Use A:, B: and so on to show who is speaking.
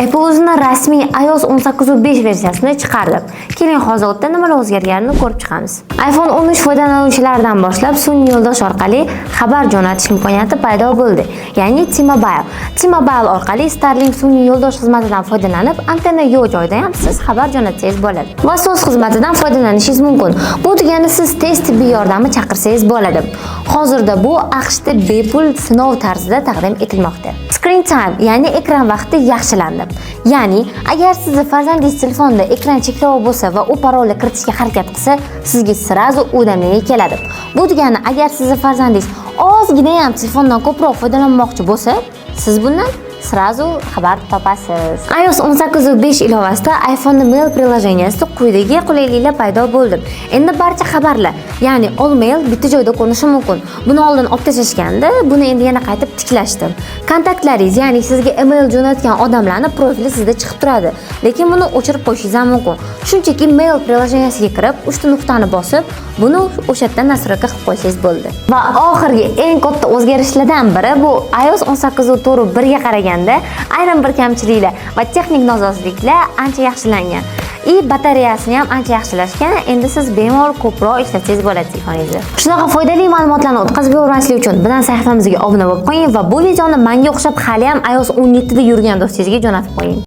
A: Apple o'zini rasmiy iOS 18.5 versiyasini chiqardi. Keling, hozir nimalar o'zgarganini ko'rib chiqamiz. iPhone 13 foydalanuvchilaridan boshlab sun'iy yo'ldosh orqali xabar jo'natish imkoniyati paydo bo'ldi. Ya'ni T-Mobile. T-Mobile orqali Starlink sun'iy yo'ldosh xizmatidan foydalanib, antenna yo'q joyda ham siz xabar jo'natsangiz bo'ladi. Va so'z xizmatidan foydalanishingiz mumkin. Bu degani siz tez tibbiy yordamni chaqirsangiz bo'ladi. Hozirda bu AQShda bepul sinov tarzida taqdim etilmoqda. Screen time, ya'ni ekran vaqti yaxshilandi. Ya'ni agar sizni farzandingiz telefonda ekran cheklovi bo'lsa va u parolni kiritishga harakat qilsa, sizga сразу уведомление keladi. Bu degani, agar sizni farzandingiz ozgina ham telefondan ko'proq foydalanmoqchi bo'lsa, siz bundan сразу xabar topasiz. iOS 18.5 ilovasida iPhone Mail приложение sida quyidagi qulayliklar paydo bo'ldi. Endi barcha xabarlar, ya'ni all mail bitta joyda ko'rinishi mumkin. Buni oldin olib tashlashganda, buni endi yana qaytib tiklashdi. Kontaktlaringiz, ya'ni sizga email jo'natgan odamlarni profili sizda chiqib turadi. Lekin buni o'chirib qo'yishingiz ham mumkin. Shunchaki Mail приложение siga kirib, uchta nuqtani bosib, buni o'sha yerdan настройка qilib qo'ysangiz bo'ldi. Va oxirgi eng katta o'zgarishlardan biri bu iOS 18.4 ga qaraganda ayrim bir kamchiliklar va texnik nosozliklar ancha yaxshilangan. И batareyasini ham ancha yaxshilashgan. Endi siz bemalol ko'proq ishlatsangiz bo'ladi telefoningizni. Shunaqa foydali ma'lumotlarni o'tkazib yubormaslik uchun bizning sahifamizga obuna bo'lib qo'ying va bu videoni menga o'xshab hali ham iOS 17 da yurgan do'stingizga jo'natib qo'ying.